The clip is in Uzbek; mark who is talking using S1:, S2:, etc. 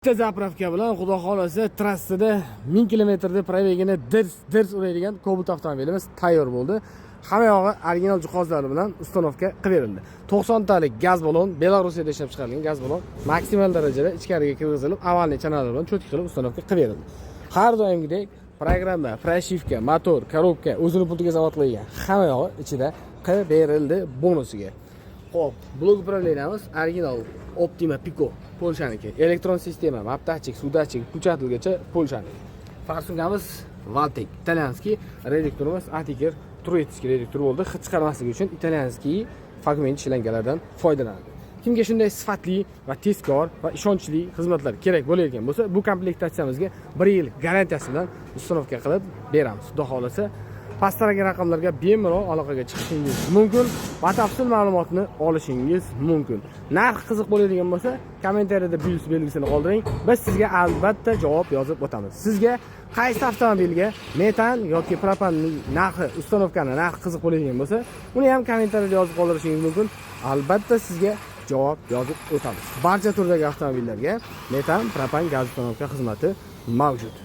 S1: Bitta заправка bilan, xudo xohlasa, trassada 1000 kilometrda пробег ini dirs dirs uradigan Cobalt avtomobilimiz tayyor bo'ldi. Hamma yog'i original jihozlari bilan установка qilib berildi. 90 talik gaz balon, Belarusiyada ishlab chiqarilgan gaz balon maksimal darajada ichkariga kirgizilib, овальный chanalar bilan чётко qilib установка qilib berildi. Har doimgidek programma, прошивка, motor, коробка o'zini pultiga zavod qilingan. Hamma yog'i ichida qilib berildi bonusiga. Xo'p, блок управления miz original Optima Pico Polshaniki. Elektron sistema, map датчик, suv датчик, включатель gacha Polshaniki. Форсунка miz Valtek, итальянский, reduktorimiz Atiker турецкий reduktor bo'ldi. Hid chiqarmasligi uchun итальянский фагмент shlangalardan foydalanadi. Kimga shunday sifatli va tezkor va ishonchli xizmatlar kerak bo'layotgan bo'lsa, bu komplektatsiyamizga 1 yil garantiyasi bilan установка qilib beramiz. Xudo xohlasa, pastdagi raqamlarga bemalol aloqaga chiqishingiz mumkin, batafsil ma'lumotni olishingiz mumkin. Narx qiziq bo'ladigan bo'lsa, kommentariyada плюс belgisini qoldiring, biz sizga albatta javob yozib o'tamiz. Sizga qaysi avtomobilga metan yoki propanning narxi, установка ni narxi qiziq bo'ladigan bo'lsa, uni ham kommentariyada yozib qoldirishingiz mumkin, albatta sizga javob yozib o'tamiz. Barcha turdagi avtomobillarga metan, propan, gaz установка xizmati mavjud.